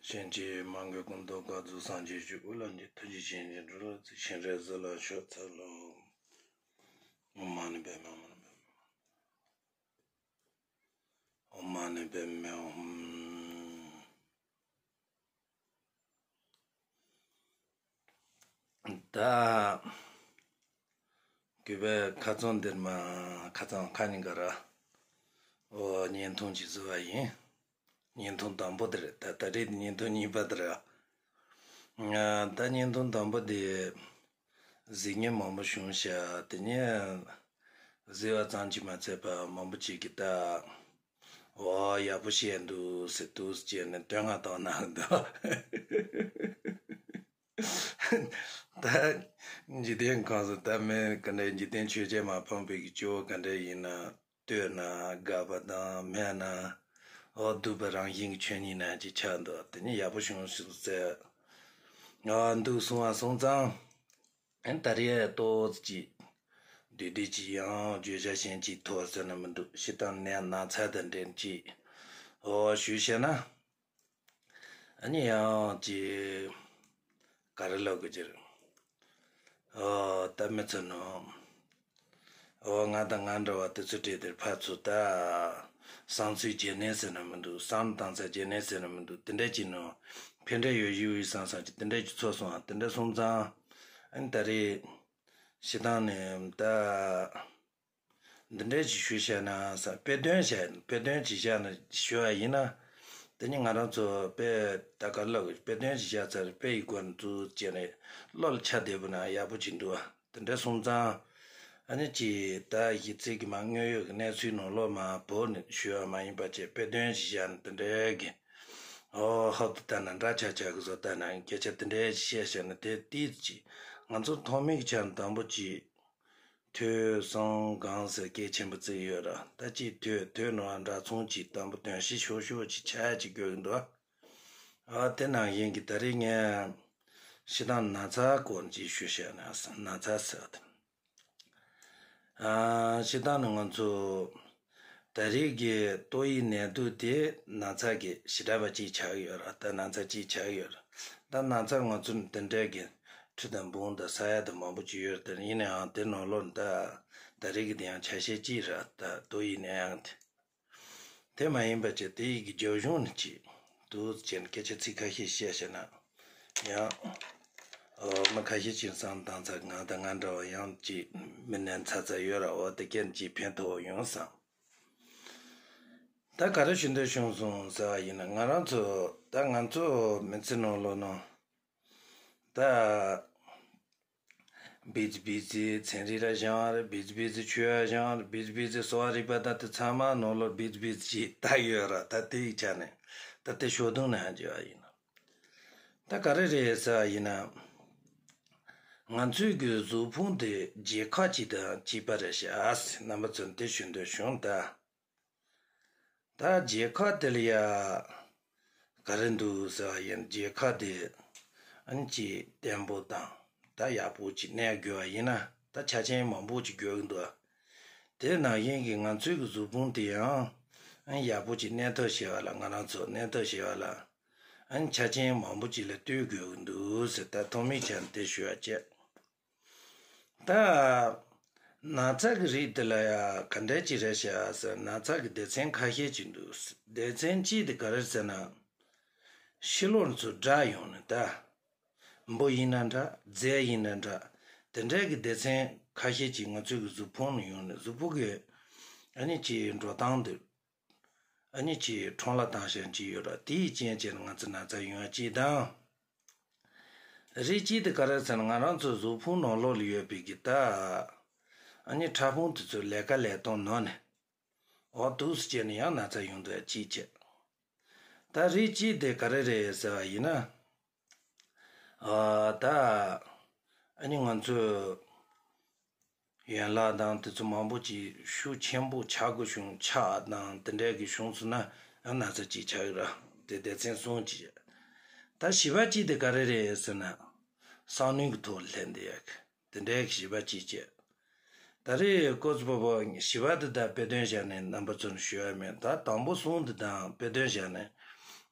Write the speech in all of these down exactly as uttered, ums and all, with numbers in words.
གཤིན་རྗེ་མ་འགོས་ཀུན་ཏུ་བཀའ་སྩལ་སངས་རྒྱས་ཆོས་སྐུ་ལ་འཇུག་ཐུགས་རྗེ་ཆེན་ཞིང་གྲོལ་ལ་ཚིག་ཤིང་རས་གཟིགས་ལ་ཕྱག་འཚལ་ལོ། ཨོཾ་མ་ཎི་པདྨེ་ཨོཾ་མ་ཎི་པདྨེ་ཨོཾ། ད། གུས་པའི་ཁ་རྩང་འདིར་མ་ཁ་རྩང་ཁ་ཉིན་ག་ར། ཨོ་བརྙན་ཐུང་ཅིག་བཟོ་བ་ཡིན། བརྙན་ཐུང་དང་པོ་དེ་རེད། ད་ད་རེས་བརྙན་ཐུང་གཉིས་པ་དེ་རེད། ང་ད་བརྙན་ཐུང་དང་པོ་དེ་གཟིགས་མཁན་མང་པོ་བྱུང་ཤག་དེ་ནས་གཟིགས་པ་ཙམ་གྱིས་མ་ཚད་པ་མང་པོ་ཅིག་གིས་ད། ཨོ་ཡག་པོ་བཤད་འདུག་ཟེར་འདུག་ཟེར་ནས་བསྟོད་བསྔགས་བཏང་གནང་གི་འདུག་ད་འཇིག་རྟེན་ཁམས་སུ་ད་མི་ག་འདྲའི་འཇིག་རྟེན་ཆོས་བརྒྱད་མ་སྤངས་པའི་གི་སྐྱོ་བོ་ག་འདྲ་ཡིན་ན། བསྟོད་ན་དགའ་བ་དང་སྨད་ན་ཨོ་སྡུག་པ་རང་བཞིན་གྱི་ཆོས་ཉིད་ན་ཅིག་ཆགས་འདུག་དེ་ནི་ཡག་པོ་བྱུང་སོང་ཟེར། ཨོ་འདུག་གསུང་བ་སོང་ཙང་། ཨན་ད་རེས་ཏོག་ཙམ་ཅིག་བསྡུས་བསྡུས་ཅིག་ཡང་བརྗོད་བྱ་གཞན་ཅིག་ཐོགས་ཟེར་ན་མི་འདུག་སྤྱིར་བཏང་ནས་ན་ཚ་དང་འབྲེལ་ཅིག་ཨོ་ཞུས་བཤད་ན། ཨ་ནི་ཡང་ཅིག་ག་རེ་ལབ་དགོས་ཀྱི་རེད། ཨོ་ད་མི་ཚོ་ནོ། ཨོ་ང་དང་ང་འདྲ་བ་དེ་ཚོ་གྲས་དེར་ཕར་ཚུར་ད། བསམ་ཚུལ་བརྗེ་ནས་ཟེར་ན་མི་འདུག་བསམ་བཏང་ས་བརྗེ་ནས་ཟེར་ན་མི་འདུག་དེ་འདྲ་ཅིག་ནོ། ཕན་འབྲས་ཡོད་ཡོད་བསམ་བསམ་ཅིག་དེ་འདྲ་ཅིག་ཚོར་སོང་ཨ། དེ་འདྲ་སོང་ཙང་། ཨ་ནི་ད་རེས། སྤྱིར་བཏང་ནས་ད། འདི་འདྲ་ཅིག་ཞུས་བཤད་ན་ས་དཔེ་སྟོན་བཤད་དཔེ་སྟོན་ཅིག་བཤད་ན་ཞུ་བ་ཡིན་ན། དེ་ནི་ང་རང་ཚོ་དཔེ་ད་ག་ལ་དཔེ་སྟོན་ཅིག་བཤད་ཚར་དཔེ་ཡི་སྐོར་འཛུགས་བྱས་ནས་བློ་ལ་ཆ་བདེ་པོ་ན་ཡག་པོ་ཅིག་འདུག་ཨ། དེ་འདྲ་སོང་ཙང་། ཨ་ནི་ཅིག་ད་གཞི་རྩའི་གི་མ་དངོས་ཡོད་ཀྱི་གནས་ཚུལ་ནང་ལོགས་མ་བོར་ནས་ཞུ་བ་མ་ཡིན་པ་བྱས་དཔེ་སྟོན་ཅིག་བཤད་ན་དེ་འདྲའི་གི། ཨོ་ཧོབ་ཏེ་ལྟ་ན་འདྲ་ཆགས་ཆགས་གི་བཟོ་ལྟ་ན་སྐད་ཆ་དེ་འདྲའི་ཅིག་བཤད་བཤད་ན་དེ་ཏིས་ཅིག་ང་ཚོ་ཐོག་མའི་གི་ཆ་ནས་དང་པོ་ཅིག་ཐོས་བསམ་སྒོམ་ཟེར་སྐད་ཆེན་པོ་བརྩི་ཡོད་ར། ད་ཅིག་ཐོས་ཐོས་ནོ་འདྲ་མཚུངས་ཅིག་དང་པོ་དོན་ཤེས་ཤོག་ཤོག་ཅིག་ཆ་ཡ་ཅིག་དགོས་ཀྱི་འདུག་ཨ་དེ་ནང་བཞིན་གྱི་ད་རེས་ངས་སྤྱིར་བཏང་ན་ཚ་སྐོར་ཅིག་ཞུ་བཤད་ན་ན་ཚ་ཟེར་བ་དེ། ཨ་སྤྱིར་བཏང་ནི་ང་ཚོ་ད་རེས་ཀྱི་ཏོག་དབྱིབས་ནད་དུག་དེ་ན་ཚ་གི་ཞེ་དྲག་པ་ཅིག་ཆགས་ཡོད་ར། ད་ན་ཚ་ཅིག་ཆགས་ཡོད་ར། ད་ན་ཚ་ང་ཚོ་ནི་དེ་འདྲའི་གི་ཁྲི་དང་འབུམ་དང་ས་ཡ་དང་མང་པོ་ཅིག་ཡོད་རེད། དེ་ཡིན་ནའང་དེ་ནང་ལོགས་ནི་ད་ད་རེས་ཀྱི་དེ་ཡང་ཆ་ཤས་གཅིག་རེད། ད་ཏོག་དབྱིབས་ནད་ཡང་དེ་དེ་མ་ཡིན་པ་བྱས་དེ་ཡི་གི་རྒྱབ་གཞུང་ནི་ཅིག་འདུག་ཅེས་སྐད་ཆ་ཚིག་ཁ་ཤས་བཤད་བཤད་ན་ཡང་ཨོ་མི་ཁ་ཤས་ཅིག་བསམ་བཏང་ཚར། ང་དང་ང་འདྲ་བ་ཡང་ཅིག་མི་ནན་ཚ་ཚ་ཡོད་ར། འོ་དེ་སྐད་ཅིག་ཕན་ཐོགས་ཡོང་བསམ། ད་ག་རེ་ཞུ་འདོད་བྱུང་སོང་ཟེར་བ་ཡིན་ན། ང་རང་ཚོ་ད་ང་ཚོ་མི་ཚེ་ནང་ལོགས་ནང་ད་བིས་བིས་ཚན་རིག་ར་སྦྱང་བ་རེད། བིས་བིས་ཆོས་ར་སྦྱང་བ་རེད། བིས་བིས་གསོ་བ་རིག་པ་ད་དེ་ཚང་མ་ནང་ལོགས་བིས་བིས་ཅིག་ད་ཡོད་ར། ད་དེ་ཡི་ཆ་ནས་ད་དེ་ཞོ་དུང་ནས་ཧ་འཇོག་བ་ཡིན་ན། ད་ག་རེ་རེད་ཟེར་བ་ཡིན་ན། ང་ཚོའི་གི་གཟུགས་ཕུང་དེ་རྒྱལ་ཁབ་ཅིག་དང་གཅིག་པ་རེད་ཤག་ཟེར་རྣམ་པ་ཚོ་དེ་ཞུ་འདོད་བྱུང་ད། ད་རྒྱལ་ཁབ་དེ་ལ་ཡ་ག་རེ་འདུག་ཟེར་བ་ཡིན། རྒྱལ་ཁབ་དེ་ཨ་ནི་ཅིག་བརྟན་པོ་དང་ད་ཡག་པོ་ཅིག་གནས་དགོས་བ་ཡིན་ན་ད་ཆ་རྐྱེན་མང་པོ་ཅིག་དགོས་ཀྱི་འདུག་དེ་ནང་བཞིན་གྱི་ང་ཚོའི་གི་གཟུགས་ཕུང་དེ་ཡང་ཨ་ནི་ཡག་པོ་ཅིག་གནས་ཐབས་བྱེད་པ་ལ་ང་རང་ཚོ་གནས་ཐབས་བྱེད་པ་ལ་ཨ་ནི་ཆ་རྐྱེན་མང་པོ་ཅིག་ལ་ལྟོས་དགོས་ཀྱི་འདུག་ཟེར་ད་ཐོག་མའི་ཆ་ནས་དེ་ཞུ་བ་བྱས། ད་ན་ཚ་གི་རིགས་དེ་ལ་ཡ་ག་འདྲ་ཅིག་རེད་ཤག་ཟེར། ན་ཚ་གི་སྡེ་ཚན་ཁ་ཤས་ཅིག་འདུག་སྡེ་ཚན་གཅིག་དེ་ག་རེ་ཟེར་ན། ཕྱི་ལོགས་ནས་ཚུར་འདྲ་ཡོང་ནས་ད། འབུ་ཡིན་ན་འདྲ། རྫས་ཡིན་ན་འདྲ། དེ་འདྲའི་གི་སྡེ་ཚན་ཁ་ཤས་ཅིག་ང་ཚོའི་གི་གཟུགས་ཕུང་ནང་ཡོང་ནས་གཟུགས་པོ་གི་ཨ་ནི་ཅིག་འགྲོ་སྟངས་དེ། ཨ་ནི་ཅིག་ཁྲོམ་ལ་བཏང་བཞིན་ཅིག་ཡོད་ར། དེའི་རྐྱེན་བྱས་ནས་ང་ཚོ་ན་ཚ་ཡོང་ཡ་གཅིག་དང་། རིགས་གཅིག་དེ་ག་རེ་ཟེར་ན་ང་རང་ཚོ་གཟུགས་ཕུང་ནང་ལོགས་ལ་ཡོད་པའི་གི་ད། ཨ་ནི་ཕྲ་ཕུང་དེ་ཚོ་ལས་ཀ་ལས་སྟངས་ནོར་ནས། འོ་འདུག་སེ་བྱས་ནས་ཡང་ན་ཚ་ཡོང་འདུག་ཡ་གཅིག་བྱས། ད་རིགས་གཅིག་དེ་ག་རེ་རེད་ཟེར་བ་ཡིན་ན། ཨ་ད། ཨ་ནི་ང་ཚོས་ཡན་ལག་དང་དེ་ཚོ་མང་པོ་ཅིག་ཤུགས་ཆེན་པོ་ཆག་དགོས་བྱུང་ཆག་དང་དེ་འདྲའི་གི་བྱུང་སོང་ན་ཡང་ན་ཚ་ཅིག་ཆགས་ཀྱི་ར། དེ་སྡེ་ཚན་གསུམ་ཅིག་ད་བཞི་པ་གཅིག་དེ་ག་རེ་རེད་ཟེར་ན། བསམ་བློའི་གི་ཐོག་ལ་སླེབས་འདི་ཡག་དེ་འདྲའི་གི་བཞི་པ་གཅིག་བྱས། ད་རེས་ཀོ་ཙི་པོ་པོ་བཞི་པ་འདི་དང་དཔེ་སྟོན་བཞག་ནས་རྣམ་པ་ཚོར་ཞུ་ཡ་མེད། ད་དང་པོ་གསུམ་འདི་དང་དཔེ་སྟོན་བཞག་ནས་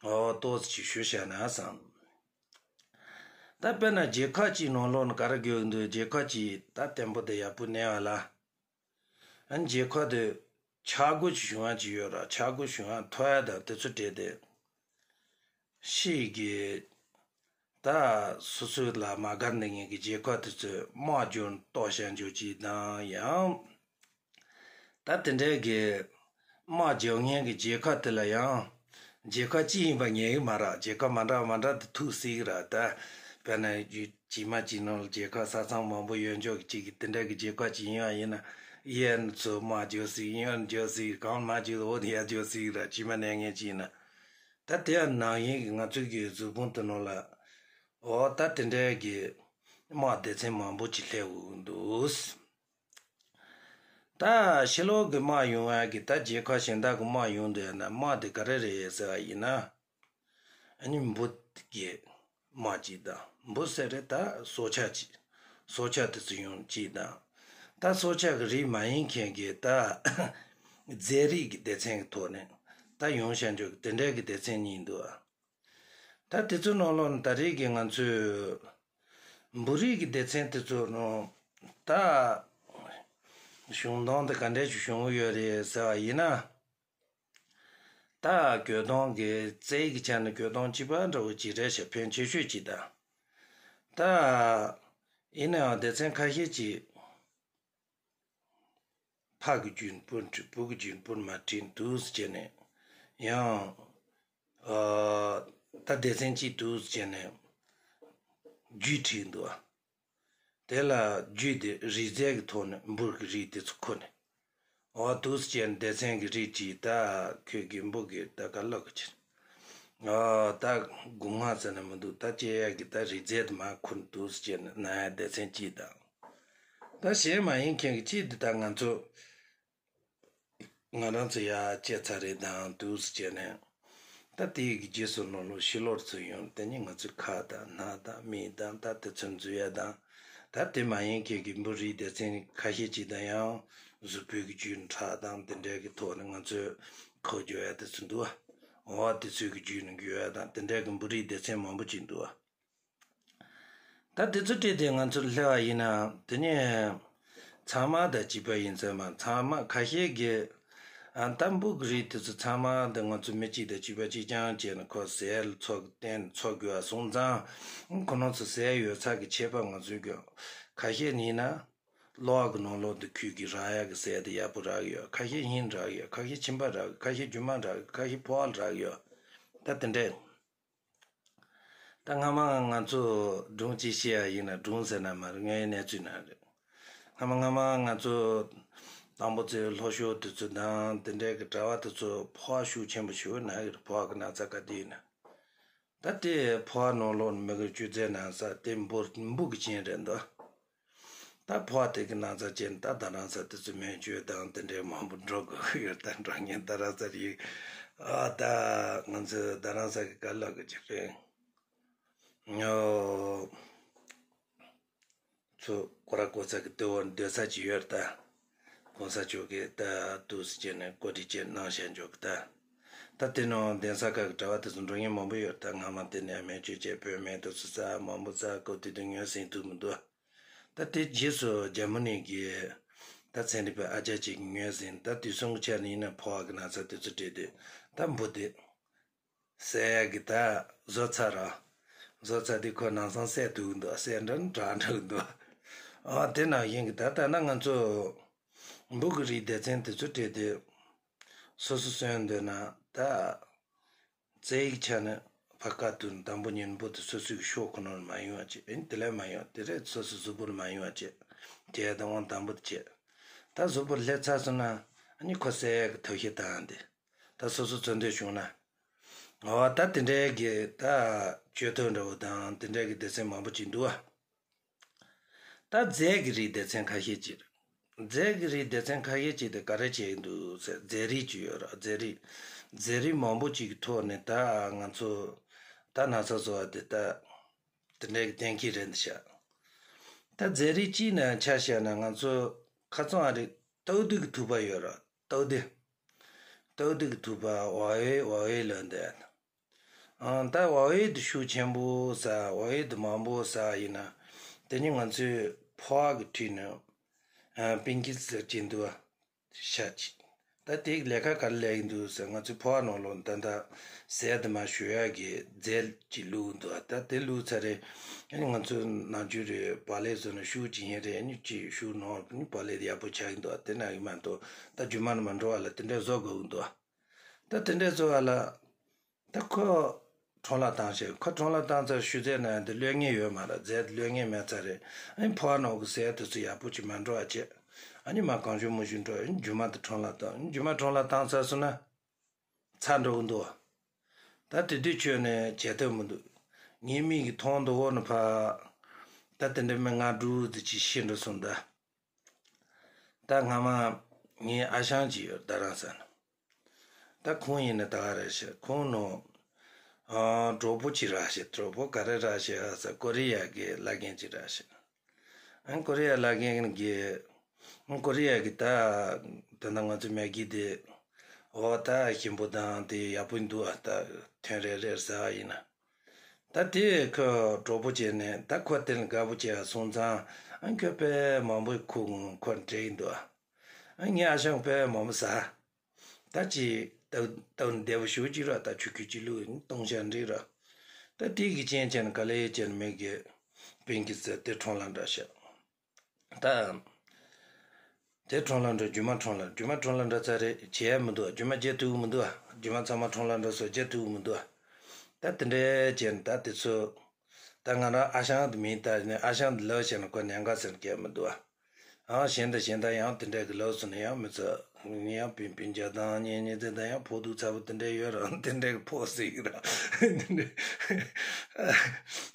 ཨོ་ཏོག་ཙམ་ཅིག་ཞུ་བྱས་ན་བསམ། ད་དཔེར་ན་རྒྱལ་ཁབ་ཅིག་ནང་ལོགས་ན་ག་རེ་དགོས་འདུག་རྒྱལ་ཁབ་ཅིག་ད་བརྟན་པོ་དེ་ཡག་པོ་གནས་པ་ལ། ཨ་ནི་རྒྱལ་ཁབ་དེ་ཆག་སྒོ་ཅིག་བྱུང་བ་ཅིག་ཡོད་ར། ཆག་སྒོ་བྱུང་བ་ཐོ་ཡ་དང་དེ་ཚོ་སྤྲད་དེ། ཕྱིའི་གི་ད་སོ་སོ་ལ་མ་དགའ་ནི་ངེས་ཀྱི་རྒྱལ་ཁབ་དེ་ཚོས་དམག་རྒྱག་གཏོར་བཤིག་རྒྱག་ཅིག་དང་ཡང་། ད་དེ་འདྲའི་གི་དམག་རྒྱག་མཁན་གྱི་རྒྱལ་ཁབ་དེ་ལ་ཡང་། རྒྱལ་ཁབ་གཅིག་ཡིན་པ་ངེས་ཀྱི་མ་རེད། རྒྱལ་ཁབ་མ་འདྲ་མ་འདྲ་དེ་ཐུག་སྲིད་ཀྱི་རེད། ད་དཔེར་ན་རྒྱུད་ཕྱི་མ་ཅིག་ནང་ལ་རྒྱལ་ཁབ་ས་མཚམས་མང་པོ་ཡོད་འཇོག་གི་ཅིག་གི་དེ་འདྲ་གི་རྒྱལ་ཁབ་ཅིག་ཡིན་པ་ཡིན་ན། ཡན་ཚོ་མ་འཇོག་སྲིད། ཡན་འཇོག་སྲིད། གང་མ་འཇོག་འོ་དེ་ཡ་འཇོག་སྲིད་ར། ཕྱི་མ་གནས་ངན་ཅིག་ཡིན་ན། ད་དེ་ཡང་ནང་བཞིན་གྱི་ང་ཚོའི་གི་གཟུགས་ཕུང་དེ་ནང་ལ་འོ་ད་དེ་འདྲའི་གི་དམག་སྡེ་ཚན་མང་པོ་ཅིག་སླེབས་འདུག་ད་ཕྱི་ལོགས་ཀྱི་དམག་ཡོང་བ་གི་ད་རྒྱལ་ཁབ་གཞན་དག་གི་དམག་ཡོང་འདུག་ཡ་ན། དམག་དེ་ག་རེ་རེད་ཟེར་བ་ཡིན་ན། ཨ་ནི་འབུ་གི་དམག་ཅིག་དང་། འབུ་ཟེར་རེད། ད་སྲོག་ཆགས་ཅིག་སྲོག་ཆགས་དེ་ཚོ་ཡོང་ཅིག་དང་། ད་སྲོག་ཆགས་ཀྱི་རིགས་མ་ཡིན་མཁན་གྱི་ད་རྫས་རིགས་ཀྱི་སྡེ་ཚན་གྱི་ཐོག་ནས་ད་ཡོང་བཞག་འཇོག་གི་དེ་འདྲའི་གི་སྡེ་ཚན་གཉིས་འདུག་ད་དེ་ཚོའི་ནང་ལོགས་ནས་ད་རེས་ཀྱི་ང་ཚོས་འབུ་རིགས་ཀྱི་སྡེ་ཚན་དེ་ཚོ་ནང་ད་བྱུང་སྟངས་དེ་ག་འདྲ་ཞིག་བྱུང་གི་ཡོད་རེད་ཟེར་བ་ཡིན་ན། ད་གྱོད་སྟོན་གྱི་རྩ་བའི་ཆ་ནས་གྱོད་སྟོན་གཅིག་པ་འདྲ་བོ་ཅིག་རེད་ཤག་ཕན་ཆེ་ཤོས་ཅིག་དང་། ད་ཡིན་ནའང་སྡེ་ཚན་ཁ་ཤས་ཀྱིས་ཕ་གི་རྒྱུད་སྤུན་བྲིས། བུ་གི་རྒྱུད་སྤུན་མ་བྲིས་འདུག་ཟེར་བྱས་ནས། ཡང་ཨ་ད་སྡེ་ཚན་གཅིག་འདུག་ཟེར་བྱས་ནས་རྒྱུད་བྲིས་འདུག་དེ་ལ་རྒྱུད་དེ་རིགས་རྫས་ཀྱི་ཐོག་ནས་འབུ་གི་རིགས་དེ་ཚོ་ཁོ་ནས། འོ་འདུག་སེ་བྱས་ནས་སྡེ་ཚན་གྱི་རིགས་ཀྱིས་ད་ཁོས་གི་འབུ་གི་ད་ག་ལོག་གི་ཕྱིར། འོ་ད་སྒོ་ང་ཟེར་ན་མི་འདུག་ད་སྐྱེ་ཡག་གི་ད་རིགས་རྫས་དེ་མར་ཁུར་འདུག་སེ་བྱས་ནས་ན་ཡ་སྡེ་ཚན་གཅིག་དང་། ད་གཞན་མ་ཡིན་མཁན་གྱི་གཅིག་དེ་ད་ང་ཚོ་ང་རང་ཚོ་ཡ་སྐྱེ་ཚར་རེད་དང་འདུག་སེ་བྱས་ནས། ད་དེའི་གི་རྗེས་སུ་ལོ་ལོ་ཕྱི་ལོགས་ཚུར་ཡོང་། དེ་ནས་ང་ཚོའི་ཁ་དང་སྣ་དང་མིག་དང་ད་དེ་ཚོ་འཛུལ་ཡ་དང་། ད་དེ་མ་ཡིན་མཁན་གྱི་འབུ་རིགས་སྡེ་ཚན་ཁ་ཤས་ཅིག་དང་ཡང་གཟུགས་པོའི་གི་རྒྱུད་ཁྲག་དང་དེ་འདྲའི་གི་ཐོག་ནས་ང་ཚོས་ཁོག་རྒྱོབ་ཡ་དེ་ཚོ་འདུག་བ། འོ་དེ་ཚོའི་གི་རྒྱུད་ནས་རྒྱུ་ཡ་དང་དེ་འདྲའི་གི་འབུ་རིགས་སྡེ་ཚན་མང་པོ་ཅིག་འདུག་བ། ད་དེ་ཚོ་སྤྲད་དེ་ང་ཚོར་སླེབས་པ་ཡིན་ན། དེ་ནས་ཚང་མ་དང་གཅིག་པ་ཡིན་ཚད་མ། ཚང་མ་ཁ་ཤས་ཀྱིས་ཨ་ད་འབུ་གི་རིགས་དེ་ཚོ་ཚང་མ་དང་ང་ཚོ་མི་གཅིག་དང་གཅིག་པ་གཅིག་རྐྱང་བྱས་ནས་ཁོ་ཟས་ལ་འཚོ་གི་བརྟེན་འཚོ་དགོས་པ་སོང་ཙང་། ཁོ་རང་ཚོ་ཟས་ཡོད་ཚད་ཀྱི་ཁྱད་པར་ང་ཚོའི་གི་ཁ་ཤས་ཡིན་ན། གློ་བ་གི་ནང་ལོགས་དུ་ཁོས་གི་རག་ཡག་གི་ཟས་དེ་ཡག་པོ་རག་གི་ཡོད། ཁ་ཤས་ཧིན་རག་གི་ཡོད། ཁ་ཤས་ཁྱིམ་པ་རག་གི། ཁ་ཤས་རྒྱུ་མ་རག་གི། ཁ་ཤས་ཕོ་བ་རག་གི་ཡོད། ད་དེ་འདྲས། ད་སྔ་མ་ང་ཚོ་སྒྲུང་ཅིག་བཤད་ཡ་ཡིན་ན། སྒྲུང་ཟེར་ན་མ་རེད། དངོས་ཡོད་གནས་ཚུལ་ནང་རེད། སྔ་མ་སྔ་མ་ང་ཚོ་དང་པོ་ཚོའི་ལྷོ་ཕྱོགས་དེ་ཚོ་དང་དེ་འདྲའི་གི་གྲྭ་བ་དེ་ཚོ་ཕོ་བ་ཤུགས་ཆེན་པོ་ཞིག་ཡོད་ན་གི་རེད། ཕོ་བ་གི་ན་ཚ་ག་དུས་ཡིན་ན། ད་དེ་ཕོ་བ་ནང་ལོགས་ནས་མི་གི་སྤྱོད་རྫས་ན་ཚ་དེ་འབུ་འབུ་གི་རྐྱེན་རེད་འདུག་ད་ཕོ་བ་དེ་གི་ན་ཚ་ཅན་ད་རྡ་རམ་ས་དེ་ཚོ་སྨན་བཅོས་དང་དེ་འདྲའི་མང་པོ་འགྲོ་དགོས་ཀྱི་ཡོད། ད་འགྲོ་མཁན་རྡ་རམ་ས་རེད། ཨ་ད་ང་ཚོའི་རྡ་རམ་ས་གི་ག་ལ་གི་ཅིག་རེད། ཨོ་ཚོ་ཀོ་ར་ཀོ་ཚ་གི་ལྟེ་བ་སྡོད་ས་ཅིག་ཡོད་རེད། ད་གོང་ས་མཆོག་གིས་ད་འདུག་སེ་བྱས་ནས་བཀོད་སྒྲིག་བྱས་གནང་བཞག་འཇོག་གི་ད། ད་དེ་ནང་གདན་ས་ཁག་གི་གྲྭ་བ་དེ་ཚོ་འགྲོ་མཁན་མང་པོ་ཡོད་རེད། ད་སྔ་མ་དེ་ནས་སྨན་བཅོས་བྱས་བོད་སྨན་དེ་ཚོ་ཟ་མང་པོ་ཟ། སྐབས་དེ་དུས་ངོས་ཟིན་ཐུབ་མི་འདུག་ད་དེ་རྗེས་སུ་རྒྱ་མོ་ནས་གི་ད་ཚན་རིག་པ་ཨ་ཅག་ཅིག་གིས་ངོས་ཟིན། ད་དུས་གསུམ་གྱི་ཆ་ནས་ཡིན་ན་ཕོ་བ་གི་ན་ཚ་དེ་ཚོ་སྤྲད་དུས་ད་འབུ་དེ་བསད་ཡག་གི་ད་བཟོ་ཚར་ར། བཟོ་ཚར་དུས་ཁོ་ནང་སང་བསད་ཐུབ་འདུག་བསད་འདྲ་འདྲ་འགྲོ་གི་འདུག་ཨ་དེ་ནང་བཞིན་གི་ད་ལྟ་ན་ང་ཚོ་འབུ་གི་རིགས་སྡེ་ཚན་དེ་ཚོ་སྤྲད་དུས་སོ་སོ་གསོན་འདོད་ན་ད། རྩ་བའི་ཆ་ནས་ཕར་ཁ་ཐུག་ནས་དང་པོ་ཉིན་པོ་དེ་སོ་སོའི་གི་ཕྱོགས་ཁོ་ན་ལ་མ་ཡོང་བ་བྱེད། ཨེ་དེ་ལས་མ་ཡོང་དེ་རེད། སོ་སོའི་གཟུགས་པོ་ལ་མ་ཡོང་བ་བྱེད། དེ་ཡ་དང་དབང་དང་པོ་དེ་བྱེད། ད་གཟུགས་པོར་སླེབས་ཚར་སོང་ན་ཨ་ནི་ཁོ་བསད་ཡག་གི་ཐབས་ཤེས་བཏང་ཡ་དེ། ད་སོ་སོ་འཚོ་འདོད་བྱུང་ན། འོ་ད་དེ་འདྲའི་གི་ད་བཅོས་ཐབས་འདྲ་བོ་དང་དེ་འདྲའི་གི་སྡེ་ཚན་མང་པོ་ཅིག་འདུག་བ། ད་རྫས་ཀྱི་རིགས་སྡེ་ཚན་ཁ་ཤས་ཅིག་རེད། རྫས་ཀྱི་རིགས་སྡེ་ཚན་ཁ་ཤས་ཅིག་དེ་ག་རེ་བྱེད་ཀྱི་འདུག་ཟེར། རྫས་རིགས་ཅིག་ཡོད་རེད། རྫས་རིགས། རྫས་རིགས་མང་པོ་ཅིག་གི་ཐོག་ནས་ད་ང་ཚོ་ད་ན་ཚ་བཟོ་བ་དེ་ད་དེ་འདྲའི་གི་གཏན་འཁེལ་རེད་འདུག་ཤག་ད་རྫས་རིགས་གཅིག་ནས་ཆ་བཞག་ན་ང་ཚོ་ཁ་རྩང་ཨ་རི་སྟག་གདོང་གི་ཐུག་པ་ཡོད་རེད། སྟག་གདོང་། སྟག་གདོང་གི་ཐུག་པ་ཝ་ཝེ་ཝ་ཝེ་ལབ་འདུག་ཨང་། ད་ཝ་ཝེ་དུ་ཤུགས་ཆེན་པོ་ཟ། ཝ་ཝེ་དུ་མང་པོ་ཟ་ཡིན་ན། དེ་ནི་ང་ཚོའི་ཕོ་བ་གི་འཁྲིས་ནས་ཨ་པིན་ཀི་ཟེར་གྱི་འདུག་བ། ཤ་གཅིག་ད་དེ་ལས་ཀ་ག་རེ་ལས་ཀྱི་འདུག་ཟེར། ང་ཚོའི་ཕོ་བ་ནང་ལོགས་ད་ལྟ་ཟས་དུ་མ་ཞུ་ཡག་གི་རྫས་ཅིག་བླུགས་འདུག་ད་དེ་བླུགས་ཚར་རེད། ཨ་ནི་ང་ཚོ་ནམ་རྒྱུན་རེད་བག་ལེབ་བཟོས་ན་ཤུགས་ཅིག་ཡིན་རེད། ཨ་ནི་ཅིག་ཤུགས་ནང་ཨ་ནི་བག་ལེབ་ཡག་པོ་ཆགས་ཀྱི་འདུག་དེ་ན་ཡིན་མ་གཏོགས་ད་རྒྱུ་མ་ནི་མ་འགྲོ་བ་ལ་དེ་འདྲས་བཟོ་དགོས་ཀྱི་འདུག་ད་དེ་འདྲས་བཟོ་བ་ལ། ད་ཁོ་ཁྲོམ་ལ་བཏང་ཤག་ཁོ་ཁྲོམ་ལ་བཏང་ཚར་ཤུ་ཚད་ན་འདི་ལོན་ངེས་ཡོད་མ་རེད། རྫས་འདི་ལོན་ངེས་མེད་ཚར་རེད། ཨ་ནི་ཕོ་བ་ནང་གི་ཟས་དེ་ཚོ་ཡག་པོ་ཅིག་མ་འགྲོ་བ་བྱས། ཨ་ནི་མ་གང་བྱུང་མང་བྱུང་འགྲོ། ཨ་ནི་རྒྱུ་མ་དེ་ཁྲོམ་ལ་བཏང་། ཨ་ནི་རྒྱུ་མ་ཁྲོམ་ལ་བཏང་ཚར་སོང་ན་ཚར་འགྲོ་གི་འདུག་ད་དེ་དུས་ཁྱོན་ནས་བྱེད་ཐབས་མི་འདུག་ངའི་མིག་གིས་མཐོང་དུ་འོག་ནས་ཕ་ད་དེ་འདྲ་མི་ལྔ་དྲུག་ཙམ་ཅིག་ཤི་འགྲོ་སོང་། ད་ད་སྔ་མ་ངའི་ཨ་ཞང་ཅིག་ཡོད། རྡ་རམ་ས་ན། ད་ཁོང་ཡིན་ན་ད་ག་རེ་བྱེད། ཁོང་ནང་ཨ་གྲོགས་པོ་ཅིག་རག་ཤག་གྲོགས་པོ་ག་རེ་རག་ཤག་ཟེར། ཀོ་རི་ཡ་གི་བླ་རྒན་ཅིག་རག་ཤག་ཨ་ཀོ་རི་ཡ་བླ་རྒན་གྱིས་ཨ་ཀོ་རི་ཡ་གི་ད་ད་ལྟ་ང་ཚོ་མེ་གི་དེ་འོ་ད་ཞིམ་པོ་དང་དེ་ཡག་པོ་འདུག་ཨ་ད་ཐོན་རེ་རེ་ཟ་བ་ཡིན་ན། ད་དེ་ཁོ་གྲོགས་པོ་བྱས་ནས་ད་ཁོ་དེ་ལ་དགའ་པོ་བྱས་སོང་ཙང་ཨ་ཁོས་དཔེ་མང་པོ་ཁོ་ཁོ་སྤྲད་ཀྱི་འདུག་ཨ་ངའི་ཨ་ཞང་དཔེ་མང་པོ་ཟ། ད་ཅི་ད་ད་བདེ་པོ་ཞུ་ཅི་ར། ད་ཆུ་ཁྱུ་ཅི་ལུ་སྟོང་ཤ་འདྲི་ར། ད་དེ་གི་ཅན་ཅན་ག་ལེ་ཅན་མེད་གི་པིན་གི་ཟེར་དེ་ཁྲོམ་ལ་འདྲ་ཤག་ད་དེ་ཁྲོམ་ལ་འགྲོ། རྒྱུ་མ་ཁྲོམ་ལ། རྒྱུ་མ་ཁྲོམ་ལ་འགྲོ་ཚར་རེད། བྱས་མི་འདུག་རྒྱུ་མ་བརྗེ་ཐུབ་མི་འདུག་རྒྱུ་མ་ཚང་མ་ཁྲོམ་ལ་འགྲོ་སོང་། བརྗེ་ཐུབ་མི་འདུག་ད་དེ་འདྲའི་བྱས་ནས་ད་དེ་ཚོ་ད་ང་རང་ཨ་ཞང་དེ་མིང་བཏགས་ནས་ཨ་ཞང་དེ་ལབ་བྱས་ན་ཁོ་ཉན་ག་ཟེར་སྐད་མི་འདུག་ཨ་གཞན་དང་གཞན་དང་ཡང་དེ་འདྲའི་གི་ལབ་སོང་ན་ཡང་མི་ཚོ་ཡང་པིན་པིན་རྒྱ་དང་གཉེན་ཉེ་དེ་དང་ཡང་ཕོག་ཐུག་ཚ་པོ་དེ་འདྲའི་ཡོད་ར། དེ་འདྲའི་གི་ཕོག་སྲིད་གི་ར། དེ་འདྲའི་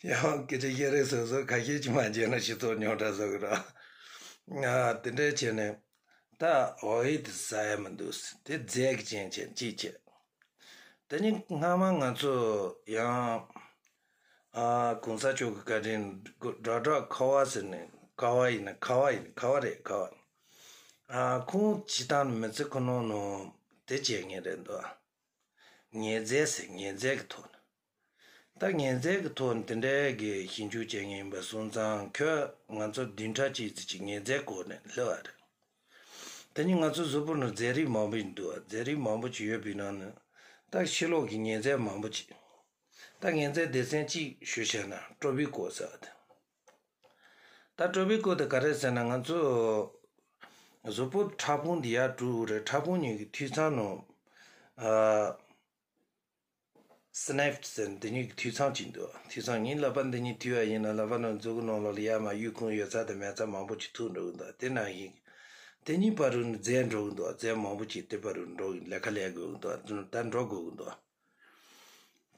ཡང་སྐད་ཆ་བཤད་རེས་སོ་སོ་ཁ་ཤས་ཅིག་མ་བརྗེད་ན་སྤྱི་ཚོགས་རྙོག་དྲ་བཟོ་གི་ར། ང་དེ་འདྲའི་བྱས་ནས་ད་འོ་ཡི་དེ་ཟ་ཡ་མི་འདུག་དེ་རྫས་ཀྱི་རྐྱེན་བྱས་ཅིག་བྱས། དེ་ནི་སྔ་མ་ང་ཚོ་ཡང་ཨ་གོང་ས་མཆོག་གི་བཀའ་དྲིན་སྒྲ་སྒྲ་ཁ་བ་ཟེར་ནས། ཀ་བ་ཡིན་ན་ཁ་བ་ཡིན། ཁ་བ་རེད། ཁ་བ། ཨ་ཁོང་སྤྱི་བཏང་མི་ཚེ་ཁོ་ནོ་ནོ་དེ་བྱས་ངེས་རེད་འདུག་ཉེས་རྫས་ཟེར། ཉེས་རྫས་ཀྱི་ཐོག་ནས། ད་ཉེས་རྫས་ཀྱི་ཐོག་ནས་དེ་འདྲའི་གི་ཞིབ་འཇུག་བྱེད་མཁན་ཡིན་པ་སོང་ཙང་ཁྱོད་ང་ཚོ་བདུན་ཕྲག་གཅིག་ཙམ་ཅིག་ཉེས་རྫས་སྐོར་ནས་སླེབས་པ་རེད། དེ་ནི་ང་ཚོ་གཟུགས་པོ་ནང་རྫས་རིགས་མང་པོ་ཞིག་འདུག་རྫས་རིགས་མང་པོ་ཅིག་ཡོད་པའི་ནང་ནས་ད་ཕྱི་ལོགས་ཀྱི་ཉེས་རྫས་མང་པོ་ཅིག་ད་ཉེས་རྫས་སྡེ་ཚན་གཅིག་ཞུ་བྱས་ན་ཀྲོ་པི་ཀོ་ཟེར་བ་དེ། ད་ཀྲོ་པི་ཀོ་དེ་ག་རེ་ཟེར་ན་ང་ཚོ་གཟུགས་པོ་ཕྲ་ཕུང་འདི་ཡར་དྲུད་རེད། ཕྲ་ཕུང་གཉིས་ཀྱི་འཐུས་ཚང་ནང་ཨ། སི་ནེབ་ཟེར་འདི་གཉིས་ཀྱི་འཐུས་ཚང་གཅིག་འདུག་འཐུས་ཚང་གཉིས་ལག་པ་འདི་གཉིས་འཐུས་པ་ཡིན་ན་ལག་པ་ནང་མཛུ་གུ་ནང་ལོགས་ལ་ཡར་མར་གཡུག་ཁུངས་ཡོད་ཚད་དང་མེད་ཚད་མང་པོ་ཅིག་ཐུག་འགྲོ་གི་འདུག་དེ་ནང་བཞིན་དེ་གཉིས་བར་དུ་ནི་རྫས་འགྲོ་གི་འདུག་རྫས་མང་པོ་ཅིག་དེ་བར་དུ་འགྲོ་གི་ལས་ཀ་ལས་དགོས་ཀྱི་འདུག་ད་འགྲོ་དགོས་ཀྱི་འདུག་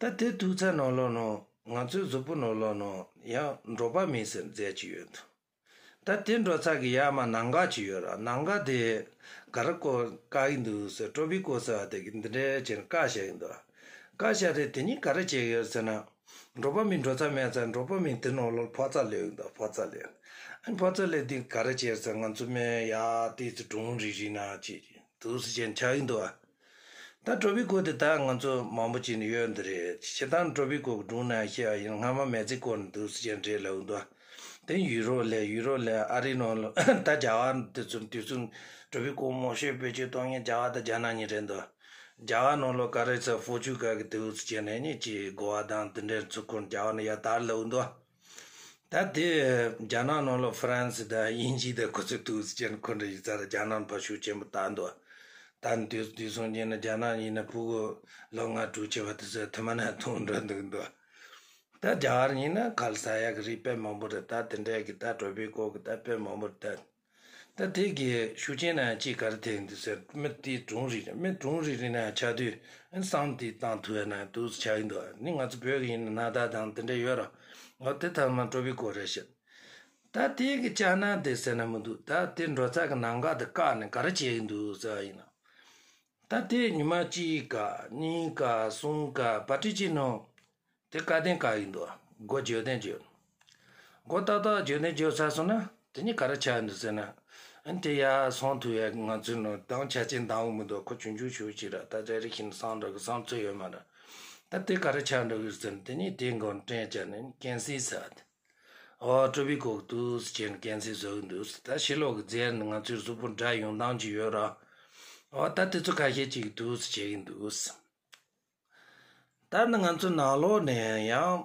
ད་དེ་འཐུས་ཚང་ནང་ལོགས་ནང་ང་ཚོའི་གཟུགས་པོ་ནང་ལོགས་ནང་ཡང་ཌོ་པ་མིན་ཟེར་རྫས་ཅིག་ཡོད་འདུག་ད་དེ་འགྲོ་ཚར་གི་ཡར་མར་ནམ་མཁའ་ཅིག་ཡོད་ར། ནམ་མཁའ་དེ་ག་རེ་བཀོ་བཀག་གི་འདུག་ཟེར། ཀྲོ་པི་ཀོ་ཟེར་བ་དེ་གིས་འདི་འདྲའི་བྱས་ནས་བཀག་བཞག་གི་འདུག་བཀག་བཞག་རེད། དེ་གཉིས་ག་རེ་བྱེད་ཀྱི་ཡོད་ཟེར་ན། ཌོ་པ་མིན་འགྲོ་ཚར་མེད་ཚར་ཌོ་པ་མིན་དེ་ནང་ལོགས་ཕོ་ཚ་སླེབས་ཡོད་འདུག་ཕོ་ཚ་སླེབས། ཨ་ནི་ཕོ་ཚ་སླེབས་དུས་ག་རེ་བྱེད་ཟེར། ང་ཚོ་མི་ཡ་དེ་ཚོ་གྲུང་རིག་རིག་ན་ཅིག་འདུག་ཟེར་བྱས་ནས་ཆགས་ཀྱི་འདུག་ཨ། ད་ཀྲོ་པི་ཀོ་དེ་ད་ང་ཚོ་མང་པོ་ཅིག་ནས་ཡོད་འདི་རེད། སྤྱིར་བཏང་ཀྲོ་པི་ཀོ་གི་སྒྲུང་ནང་བཤད་པ་ཡིན་ན་སྔ་མ་མེ་ཙི་ཀོ་ནས་འདུག་སེ་བྱས་འདྲེས་ལབ་འདུག་དེ་ཡུ་རོབ་ལ་ཡུ་རོབ་ལ་ཨ་རི་ནང་ལ་ད་རྒྱ་གར་དེ་ཚོ་དུས་ཚོད་ཀྲོ་པི་ཀོ་མང་ཤོས་བེད་སྤྱོད་གཏོང་མཁན་རྒྱ་གར་དང་རྒྱ་ནག་གཉིས་རེད་འདུག་རྒྱ་གར་ནང་ལ་ག་རེ་ཚ་ཧྥོ་ཅུ་ག་གི་འདུག་སེ་བྱས་ནས་གཉིས་ཀྱི་གོ་བ་དང་དེ་འདྲའི་ཚོ་ཁོ་རྒྱ་གར་ནས་ཡར་དར་ལབ་འདུག་ད་དེ་རྒྱ་ནག་ནང་ལ་ཧྥ་རན་སི་དང་དབྱིན་ཇི་དང་ཁོ་ཚོས་འདུག་སེ་བྱས་ནས་ཁོ་འདྲ་ཡིག་ཚང་རྒྱ་ནག་ཕར་ཤུགས་ཆེན་པོ་བཏང་འདུག་ད་དུས་དུས་སོང་རྗེས་ན་རྒྱ་ནག་ཡིན་ན་ཕྲུ་གུ་ལོ་ལྔ་དྲུག་བྱས་པ་དེ་ཚོ་ཐུ་མ་ན་ཐུང་འགྲོ་འདུག་འདུག་ད་རྒྱ་གར་ཡིན་ན་ག་ལ་ཟ་ཡག་གི་རིགས་དཔེ་མང་པོ་རེད། ད་དེ་འདྲའི་གི་ད་ཀྲོ་པི་ཀོ་གི་ད་དཔེ་མང་པོ་རེད། ད་ད་དེ་གི་ཤུགས་རྐྱེན་ན་ཅིག་ག་རེ་ཐེབས་འདུག་ཟེར། མི་དེ་གྲུང་རིག་རེད། མི་གྲུང་རིག་རིག་ན་ཆགས་དུས་བསམ་དེ་བཏང་ཐུབ་ཡ་ན་འདུག་ཆགས་ཡིན་འདུག་ནི་ང་ཚོ་བོད་གི་ཡིན་ན་ན་ད་དང་དེ་འདྲ་ཡོད་ར། འོ་དེ་ཐ་མ་ཀྲོ་པི་ཀོ་རེད་ཤག་ད་དེ་གི་ཅག་ན་དེ་ཟེར་ན་མི་འདུག་ད་དེ་འགྲོ་ཚ་གི་ནམ་མཁའ་དེ་བཀག་ནས་ག་རེ་བྱེད་ཀྱི་འདུག་ཟེར་བ་ཡིན་ན། ད་དེ་ཉི་མ་གཅིག་ག་གཉིས་ག་གསུམ་ག་བ་ཏི་ཅི་ནོ་དེ་བཀའ་བསྟན་བཀག་གི་འདུག་སྒོ་བརྗོད་དོན་བརྗོད། སྒོ་ཏག་ཏག་བརྗོད་དོན་བརྗོད་ཚར་སོང་ན་དེ་ནི་ག་རེ་ཆགས་འདུག་ཟེར་ན། ཨ་ནི་དེ་ཡར་སོང་ཐུབ་ཡ་ང་ཚོའི་ནང་དང་ཆ་ཅན་འདང་བོ་མི་འདུག་ཁོ་ཆུང་ཆུང་ཞུ་ཅིག་ར། ད་རེ་རེ་བཞིན་སང་འགྲོ་གི་བསམ་ཚུལ་ཡོད་མ་རེད། ད་དེ་ག་རེ་ཆགས་འགྲོ་གི་ཟེར་ན། དེ་ནས་དེ་མགོ་དྲན་བྱས་ནས་ཀན་སི་ཟེར་ཏེ། ཨོ་ཀྲུ་བི་གོ་གི་འདུག་ཟེར་བྱས་ནས་ཀན་སི་བཟོ་གི་འདུག་ཟེར། ད་ཕྱི་ལོགས་ཀྱི་རྫས་ནི་ང་ཚོའི་གཟུགས་པོ་དགྲ་ཡོང་སྟངས་ཅིག་ཡོད་ར། ཨོ་ད་དེ་ཚོ་ཁ་ཤས་ཅིག་འདུག་ཟེར་བྱེད་ཀྱི་འདུག་ཟེར། ད་ནི་ང་ཚོ་ནང་ལོགས་ནས་ཡང་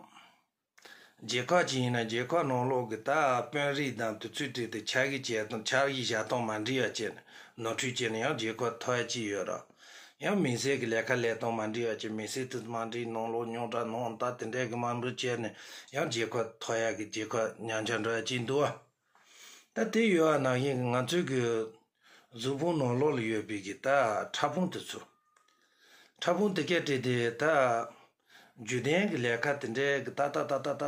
རྒྱལ་ཁབ་ཅིག་ཡིན་ན་རྒྱལ་ཁབ་ནང་ལོགས་ཀྱི་ད་དཔོན་རིགས་དང་དེ་ཚོའི་གྲས་དེ་ཕྱག་གི་བྱེད་སྟངས་ཕྱག་གི་བཞག་སྟངས་མ་འདྲ་བ་བྱས་ནས་ནོར་འཁྲུལ་བྱས་ནས་ཡང་རྒྱལ་ཁབ་ཐོར་ཡ་ཅིག་ཡོད་ར། ཡང་མི་སེར་གྱི་ལས་ཀ་ལས་སྟངས་མ་འདྲ་བ་བྱས། མི་སེར་དེ་མ་འདྲའི་ནང་ལོགས་རྙོག་དྲ་ནང་ད་དེ་འདྲས་ཀྱི་མང་པོ་བྱས་ནས་ཡང་རྒྱལ་ཁབ་ཐོར་ཡ་གི་རྒྱལ་ཁབ་ཉམས་ཆག་འགྲོ་ཡ་ཅིག་འདུག་བ། ད་དེ་ཡོད་པ་ནང་བཞིན་གྱི་ང་ཚོའི་གི་གཟུགས་ཕུང་ནང་ལོགས་ལ་ཡོད་པའི་གི་ད་ཕྲ་ཕུང་དེ་ཚོ། ཕྲ་ཕུང་དེ་གའི་གྲས་དེ་ད་རྒྱུན་ལྡན་གྱི་ལས་ཀ་དེ་འདྲའི་གི་ཏག་ཏག་ཏག་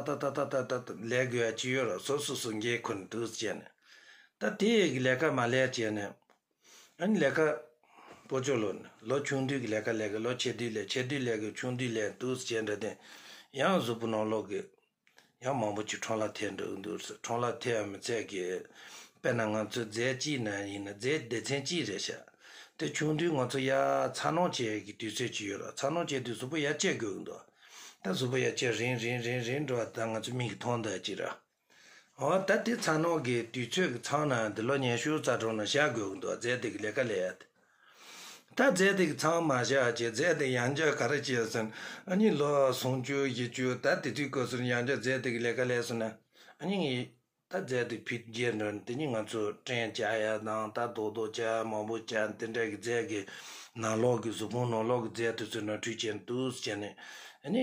ཏག་ལས་དགོས་ཡ་ཅིག་ཡོད་ར། སོ་སོ་སོ་འགན་ཁུར་འདུག་བྱས་ནས། ད་དེ་ཡི་གི་ལས་ཀ་མ་ལས་བྱས་ནས། ཨ་ནི་ལས་ཀ་སྤོ་ཅོག་ལོ་ནི་ལོ་ཆུང་དུས་ཀྱི་ལས་ཀ་ལས་གི་ལོ་ཆེ་དུས་ལས། ཆེ་དུས་ལས་གི་ཆུང་དུས་ལས་འདུག་བྱས་འདྲ་དེ། ཡང་གཟུགས་པོ་ནང་ལོགས་གི་ཡང་མང་པོ་ཅིག་ཁྲོམ་ལ་ཐེབས་འགྲོ་གི་འདུག་ཟེར། ཁྲོམ་ལ་ཐེབས་ཡ་མི་ཚད་གི། དཔེར་ན་ང་ཚོ་རྫས་གཅིག་ན་ཡིན་ན་རྫས་སྡེ་ཚན་གཅིག་རེད་ཤག། དེ་ཆུང་དུས་ང་ཚོ་ཡ་ཚ་ནང་བྱེད་ཀྱི་དུས་ཚོད་ཅིག་ཡོད་ར། ཚ་ནང་བྱེད་དུས་གཟུགས་པོ་ཡར་བཅད་དགོས་ཀྱི་འདུག། ད་གཟུགས་པོ་ཡར་བཅད་རིང་རིང་རིང་རིང་འགྲོ་བ་ད་ང་ཚོ་མིག་གིས་མཐོང་ད་ཅིག་ར། འོ་ད་དེ་ཚ་ནང་གི་དུས་ཚོད་ཀྱི་ཚང་ན་འདི་ལོ་ཉི་ཤུ་རྩ་གྲངས་ན་བཞག་དགོས་ཀྱི་འདུག། རྫས་དེ་གི་ལས་ཀ་ལས་ཡ་དེ། ད་རྫས་དེ་གི་ཚང་མ་བཞག་བྱས་རྫས་དེ་ཡང་བསྐྱར་ག་རེ་བྱས་ཟེར་ན། ཨ་ནི་ལོ་སུམ་ཅུ་བཞི་བཅུ་ད་དེ་དུས་སྐབས་སུ་ཡང་བསྐྱར་རྫས་དེ་གི་ལས་ཀ་ལས་སོང་ན། ཨ་ནི་ངས་ད་རྫས་དེ་ཕུད་རྒྱས་འགྲོ་ནས་དེ་ནི་ང་ཚོ་སྐྲན་བཅག་ཡ་དང་ད་རྡོག་རྡོག་བཅག་མང་པོ་བཅག་དེ་འདྲ་གི་རྫས་གི་ནང་ལོགས་གི་གཟུགས་ཕུང་ནང་ལོགས་གི་རྫས་དེ་ཚོ་ནོར་འཁྲུལ་བྱས་འདུག་ཟེར་ནས། ཨ་ནི་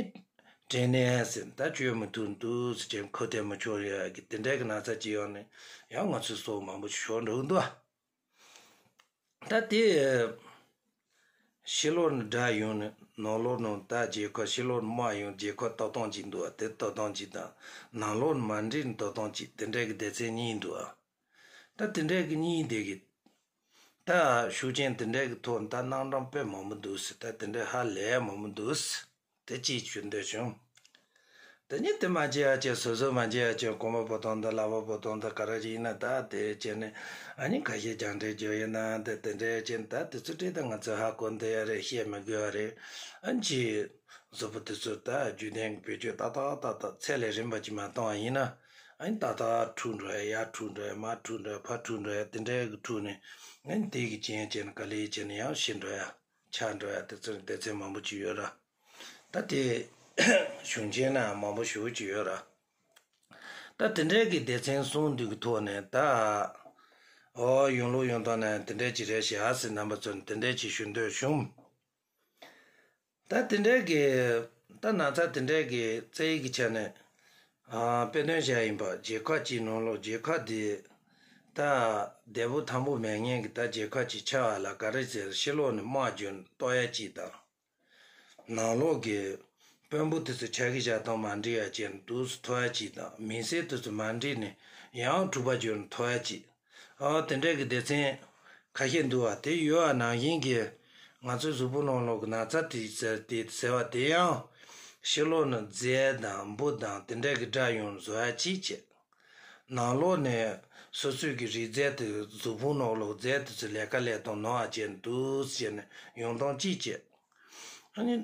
སྐྲན་ནད་ཟེར་ད་བཅོས་མི་ཐུབ་འདུག་ཟེར་ཁོ་དེ་མི་ཆོག་ཡ་གི་དེ་འདྲ་གི་ན་ཚ་ཅིག་ཡོང་ནས་ཡང་ང་ཚོའི་སྲོག་མང་པོ་ཞིག་ཤོར་འགྲོ་གི་འདུག། ད་དེ་ཕྱི་ལོགས་ནས་དགྲ་ཡོང་ནས་ནང་ལོགས་ནང་ད་རྒྱལ་ཁབ་ཕྱི་ལོགས་ནས་དམག་ཡོང་རྒྱལ་ཁབ་གཏོར་སྟངས་ཅིག་འདུག་བ། དེ་གཏོར་སྟངས་ཅིག་དང་ནང་ལོགས་ནས་མ་འགྲིག་ནས་གཏོར་སྟངས་ཅིག་དེ་འདྲ་གི་སྡེ་ཚན་གཉིས་འདུག་བ། ད་དེ་འདྲ་གི་གཉིས་དེ་གི་ད་ཤུགས་རྐྱེན་དེ་འདྲ་གི་ཐོག་ད་རྣམ་གྲངས་དཔེ་མང་པོ་འདུག་ཟེར། ད་དེ་འདྲ་ཧ་ལས་མང་པོ་འདུག་ཟེར། དེ་གཅིག་ཞུ་འདོད་བྱུང་། དེ་ནས་དེ་མ་བརྗེད་ཡ་ཅན་སོ་སོ་མ་བརྗེད་ཡ་ཅན་གོང་མ་བོ་དང་དང་ལ་བ་བོ་དང་དང་ག་རེ་ཡིན་ན་ད་དེ་བྱས་ནས། ཨ་ནི་ཁ་ཤས་རྒྱང་འདྲེན་བརྗོད་ཡིན་ན་དེ་དེ་འདྲའི་ཅན་ད་དེ་ཚོ་བྲིས་ད་ང་ཚོ་ཧ་གོ་འདི་ཡ་རེད། བཤད་མི་དགོས་ཡ་རེད། ཨ་ནི་ཅི་གཟུགས་པོ་དེ་ཚོ་ད་རྒྱུན་ལྡན་གྱི་བེད་སྤྱོད་ཏག་ཏག་ཏག་ཏག་ཚད་ལས་རིམ་པ་ཅིག་མ་བཏང་བ་ཡིན་ན། ཨ་ནི་ཏག་ཏག་འཁྲུག་འགྲོ་ཡ། ཡར་འཁྲུག་འགྲོ་ཡ། མར་འཁྲུག་འགྲོ་ཡ། ཕར་འཁྲུག་འགྲོ་ཡ། དེ་འདྲའི་གི་འཁྲུག་ནས། ཨ་ནི་དེ་གི་རྐྱེན་བྱས་ནས་ག་ལེ་བྱས་ནས་ཡང་ཤི་འགྲོ་ཡ། ཆག་འགྲོ་ཡ་དེ་ཚོ་སྡེ་ཚན་མང་པོ་ཅིག་ཡོད་ར། ད་དེ་གཞུང་ཆེན་ན་མང་པོ་ཞེ་པོ་ཅིག་ཡོད་ར། ད་དེ་འདྲའི་གི་སྡེ་ཚན་གསུམ་འདི་གི་ཐོག་ནས་ད། ཨོ་ཡོང་ལུགས་ཡོང་སྟངས་ན་དེ་འདྲའི་ཅིག་རེད་ཤག་ཟེར་རྣམ་པ་ཚོ་ནས་དེ་འདྲའི་ཅིག་ཞུ་འདོད་བྱུང་། ད་དེ་འདྲའི་གི་ད་ན་ཚ་དེ་འདྲའི་གི་རྩ་ཡིག་གི་ཆ་ནས། ཨ་དཔེ་སྟོན་བྱ་ཡིན་པ་རྒྱལ་ཁབ་ཅིག་ནང་ལོགས་རྒྱལ་ཁབ་དེ་ད་བདེ་པོ་ཐང་པོ་མེད་མཁན་གི་ད་རྒྱལ་ཁབ་ཅིག་ཆགས་པ་ལ་ག་རེ་ཟེར། ཕྱི་ལོགས་ནས་དམག་རྒྱུག་གཏོར་ཡ་ཅིག་དང་། ནང་ལོགས་ཀྱི་དཔོན་པོ་དེ་ཚོ་ཕྱག་གི་བཞག་སྟངས་མ་འགྲིག་ཡ་ཅན་དུས་སུ་ཐོར་ཡ་ཅིག་དང་། མི་སེར་དེ་ཚོ་མ་འགྲིག་ནས་ཡང་འཁྲུག་པ་བརྗོད་ནས་ཐོར་ཡ་ཅིག། ཨ་དེ་འདྲ་གི་སྡེ་ཚན་ཁ་ཤས་འདུག་བ། དེ་ཡོད་བ་ནང་བཞིན་གྱི་ང་ཚོའི་གཟུགས་པོ་ནང་ལོགས་ཀྱི་ན་ཚ་དེ་ཟེར་དེ་ཟེར་བ་དེ་ཡང་ཕྱི་ལོགས་ནས་རྫས་དང་འབུ་དང་དེ་འདྲ་གི་དགྲ་ཡོང་བཟོ་ཡ་ཅིག་བྱས། ནང་ལོགས་ནས་སོ་སོའི་གི་རིགས་རྫས་དེ་གཟུགས་ཕུང་ནང་ལོགས་རྫས་དེ་ཚོ་ལས་ཀ་ལས་སྟངས་ནོར་བ་ཅན་འདུག་ཟེར་ནས་ཡོང་སྟངས་ཅིག་བྱས། ཨ་ནི།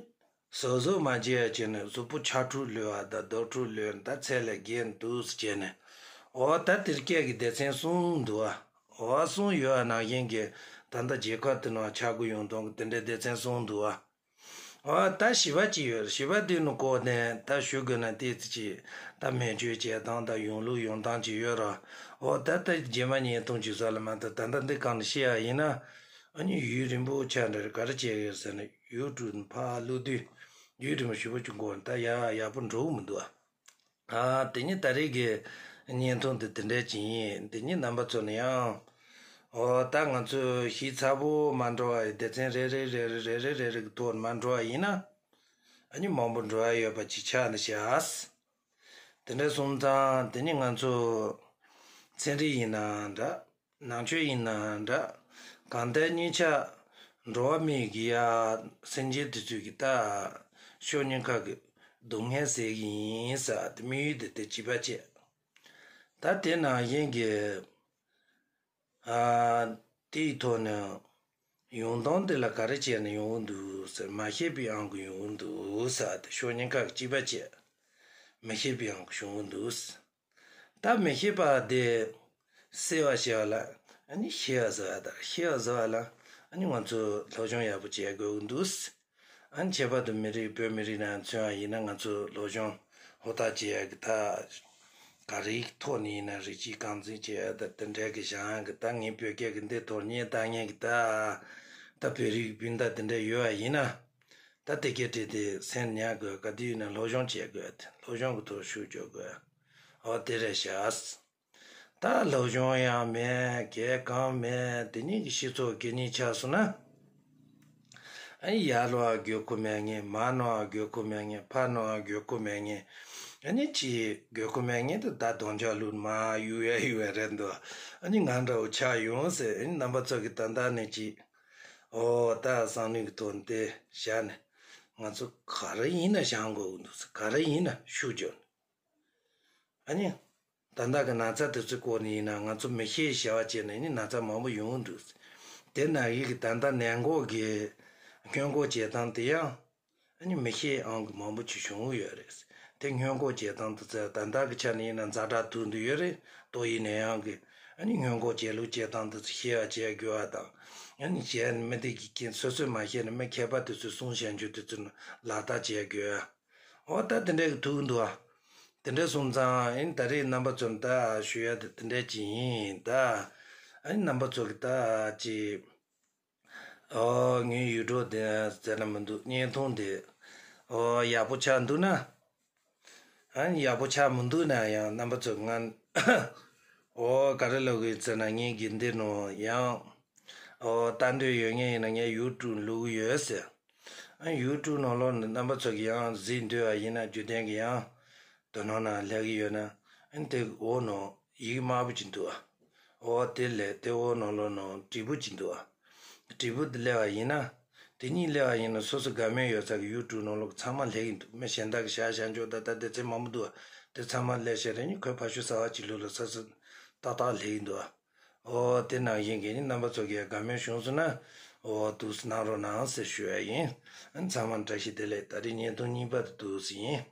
གཟབ་གཟབ་མ་བྱས་ཡ་བྱས་ནས་གཟུགས་པོ་ཆག་འཁྲུག་ལུས་པ་དང་རྡོ་འཁྲུག་ལུས་ད་ཚད་ལས་བརྒལ་འདུག་ཟེར་བྱས་ནས། འོ་ད་དེར་སྐད་ཀྱི་སྡེ་ཚན་གསུམ་འདུག་བ། འོ་གསུམ་ཡོད་བ་ནང་བཞིན་གྱི་ད་ལྟ་རྒྱལ་ཁབ་དེ་ནང་ཆག་སྒོ་ཡོང་སྟངས་ཀྱི་དེ་འདྲའི་སྡེ་ཚན་གསུམ་འདུག་བ། འོ་ད་བཞི་པ་གཅིག་ཡོད། བཞི་པ་དེ་ནི་གོ་ནས་ད་ཞུ་དགོས་ན་ཏོག་ཙམ་ཅིག་ད་སྨན་བཅོས་བྱེད་སྟངས་དང་ཡོང་ལུགས་ཡོང་སྟངས་ཅིག་ཡོད་ར། འོ་ད་ལྟ་རྗེས་མ་བརྙན་ཐུང་ཅིག་བཟོ་ལ་མ་གཏོགས་ད་ལྟ་འདི་གང་ནས་བཤད་ཡ་ཡིན་ན། ཨ་ནི་ཡུན་རིང་པོ་ཆགས་འདྲ་ག་རེ་བྱས་ཡོད་ཟེར་ན། ཡུ་ཊུབ་ཕར་བླུགས་དུས་ཡུན་རིང་པོ་ཞེ་པོ་ཅིག་འགོར་ད་ཡག་ཡག་པོ་འགྲོ་གི་མི་འདུག་ཨ། དེ་ནས་ད་རེས་ཀྱི་བརྙན་ཐུང་འདི་དེ་འདྲ་ཅིག་ཡིན། དེ་ནས་རྣམ་པ་ཚོ་ནས་ཡང་འོ་ད་ང་ཚོས་ཞིབ་ཚགས་པོ་མ་འགྲོ་བ་ཡི་སྡེ་ཚན་རེ་རེ་རེ་རེ་རེ་རེ་རེ་རེ་གི་ཐོག་མ་འགྲོ་བ་ཡིན་ན། ཨ་ནི་མང་པོ་འགྲོ་བ་ཡོད་པ་ཅིག་ཆགས་འདི་བྱས། དེ་འདྲ་སོང་ཙང་དེ་ནས་ང་ཚོ་ཚན་རིག་ཡིན་ནའང་འདྲ། ནང་ཆོས་ཡིན་ནའང་འདྲ། གང་ལྟར་སྙིང་ཆ་འགྲོ་བ་མིའི་གི་ཡ་སེམས་ཅན་དེ་ཚོའི་གི་ད་ཕྱོགས་གཉིས་ཀ་གི་སྡུག་བསྔལ་སེལ་གི་ཡིན་ས་དེ་དམིགས་ཡུལ་དེ་དེ་བྱིས་པ་བྱས། ད་དེ་ནང་བཞིན་གྱི་ཨ་དེའི་ཐོག་ནས་ ཡོང་སྟངས་དེ་ལ་ག་རེ་བྱས་ནས་ཡོང་གི་འདུག་ཟེར། མ་ཤེས་པའི་དབང་གིས་ཡོང་གི་འདུག་ཟེར། དེ་ཕྱོགས་གཉིས་ཀ་གཅིག་པ་བྱས། མ་ཤེས་པའི་དབང་གིས་བྱུང་གི་འདུག་ཟེར། ད་མི་ཤེས་པ་དེ་སེལ་བ་ཞེས་པ་ལ། ཨ་ནི་ཤེས་པ་ཟེར་བ་དང་། ཤེས་པ་ཟེར་བ་ལ་ཨ་ནི་ང་ཚོས་སློབ་སྦྱོང་ཡག་པོ་བྱེད་དགོས་ཀྱི་འདུག་ཨ་ནི་ཁྱད་པར་དུ་མི་རིགས་བོད་མི་རིགས་ནང་མཚོན་པ་ཡིན་ན། ང་ཚོས་སློབ་སྦྱོང་ཧུར་ཐག་བྱེད་ཡག་གི། ད་ག་རེའི་ཐོག་ནས་ཡིན་ན་རིགས་གཅིག་རྐང་འཛིན་བྱེད་ཡག་ད་དེ་འདྲ་གི་བཞག་ཡག་གི། ད་ངས་བོད་སྐད་ཀྱི་འདི་དོར་སྙིང་གཏོང་མཁན་གྱི། ད་ད་བོད་རིགས་སྤུན་ཟླ་དེ་འདྲ་ཡོད་པ་ཡིན་ན། ད་དེ་སྐད་བྲིས་ཏེ་སེམས་ཉར་དགོས། ག་དུས་ཡིན་ན་སློབ་སྦྱོང་བྱེད་དགོས། སློབ་སྦྱོང་གི་ཐོག་ཤུགས་རྒྱག་དགོས། འོ་དེ་རེད་ཤག་ད་སློབ་སྦྱོང་ཡང་མེད། གས་གང་མེད། དེ་གཉིས་ཀྱི་སྤྱི་ཚོགས་གད་སྙིགས་ཆགས་སོང་ན། ཨ་ནི་ཡར་ལོག་དགོས་མཁོ་མེད་མཁན། མར་ལོག་དགོས་མཁོ་མེད་མཁན། ཕར་ལོག་དགོས་མཁོ་མེད་མཁན། ཨ་ནི་ཅི་དགོས་མཁོ་མེད་མཁན་དེ་ད་གདོང་ཆ་ལུག་མར་གཡུག་ཡ་གཡུག་ཡ་རེད་འདུག་ཨ་ནི་ང་འདྲ་བོ་ཆགས་ཡོང་ཟེར། ཨ་ནི་རྣམ་པ་ཚོ་གིས་ད་ལྟ་ནས་ཅིག་འོ་ད་བསམ་བློའི་གི་དོན་དེ་བཞག་ནས། ང་ཚོ་ག་རེ་ཡིན་ན་བྱེད་དགོས་ཀྱི་འདུག་ཟེར། ག་རེ་ཡིན་ན་ཤུགས་རྒྱག་ནས། ཨ་ནི། ད་ལྟ་གི་ན་ཚ་དེ་ཚོའི་སྐོར་ནས་ཡིན་ན། ང་ཚོ་མི་ཤེས་བྱ་བ་བྱས་ནས་ནི་ན་ཚ་མང་པོ་ཡོང་གི་འདུག་དེ་ནང་བཞིན་གྱི་ད་ལྟ་ནད་འགོག་གི་སྔོན་འགོག་བྱེད་སྟངས་དེ་ཡང་ཨ་ནི་མི་ཤེས་དབང་གིས་མང་པོ་ཅིག་བྱུང་ཡོད་རེད། དེ་སྔོན་འགོག་བྱེད་སྟངས་དེ་ཚོ་ད་ལྟ་གི་ཆ་ནས་ཡིན་ན་ཛ་དྲག་ཐུག་འདུག་ཡོད་རེད། ཏོག་དབྱིབས་ནད་ཡམས་ཀྱི་ཨ་ནི་སྔོན་འགོག་བྱེད་ལུགས་བྱེད་སྟངས་དེ་ཚོ་ཤེས་པ་བྱེད་དགོས་པ་དང་། ཨ་ནི་བྱས་ནས་མི་དེ་གི་རྐྱེན་སོ་སོས་མ་ཤེས་ནས་མི་མཁས་པ་དེ་ཚོས་གསུངས་བཞག་རྒྱུ་དེ་ཚོ་ལག་བསྟར་བྱེད་དགོས། འོ་ད་དེ་འདྲ་གི་ཐུག་འདུག་ཨ། དེ་འདྲ་སོང་ཙང་ཨ་ནི་ད་རེས་རྣམ་པ་ཚོར་ད་ཞུ་ཡ་དེ་དེ་འདྲ་ཅིག་ཡིན་ད། ཨ་ནི་རྣམ་པ་ཚོ་གི་ད་ཅིག་འོ་ངའི་ཡུལ་གྲུ་དེ་ཟེར་ན་མི་འདུག་བརྙན་ཐུང་དེ་འོ་ཡག་པོ་ཆགས་འདུག་ན། ཨ་ནི་ཡག་པོ་ཆགས་མི་འདུག་ན་ཡང་རྣམ་པ་ཚོ་ང་འོ་ག་རེ་ལབ་དགོས་ཟེར་ན། ངའི་དགེ་འདུན་ནང་ཡང་འོ་ལྟ་འདོད་ཡོད་མཁན་ཡིན་ན་ངས་ཡུ་ཊུབ་བླུག་གི་ཡོད་ཟེར། ཨ་ཡུ་ཊུབ་ནང་ལོགས་ནས་རྣམ་པ་ཚོ་གིས་ཡང་གཟིགས་འདོད་པ་ཡིན་ན། རྒྱུ་ལྡན་གྱི་ཡང་དོ་སྣང་ནང་སླེབས་ཀྱི་ཡོད་ན། ཨ་དེ་འོག་ནང་ཡིག་དམར་པོ་ཅིག་འདུག་ཨ། འོ་དེ་ལས་དེ་འོག་ནང་ལོགས་ནང་དྲིལ་བུ་ཅིག་འདུག་ཨ། དྲིལ་བུ་དེ་སླེབས་པ་ཡིན་ན། དེ་གཉིས་སླེབས་པ་ཡིན་ན་སོ་སོ་དགའ་མོས་ཡོད་ས་གི་ཡུ་ཊུབ་ནང་ལོགས་ཚང་མ་སླེབས་ཀྱི་འདུག་མི་གཞན་དག་གི་བྱ་བྱ་འཇོག་ད་ལྟ་སྡེ་ཚན་མང་པོ་འདུག་ཨ། དེ་ཚང་མ་སླེབས་བྱས་རེ་ནི་ཁོའི་ཕ་ཤུལ་ཟ་བ་ཅིག་ལུགས་ལ་ས་ས་ཏག་ཏག་སླེབས་ཀྱི་འདུག་ཨ། འོ་དེ་ནང་བཞིན་གྱི་ནི་རྣམ་པ་ཚོ་གིས་དགའ་མོས་བྱུང་སོང་ན། འོ་འདུག་སེ་གནང་རོགས་གནང་ཟེར་ཞུ་ཡ་ཡིན། ཨ་ཚང་མ་བཀྲ་ཤིས་བདེ་ལེགས། ད་རེས་བརྙན་ཐུང་གཉིས་པ་དེ་འདུག་སེ་ཡིན།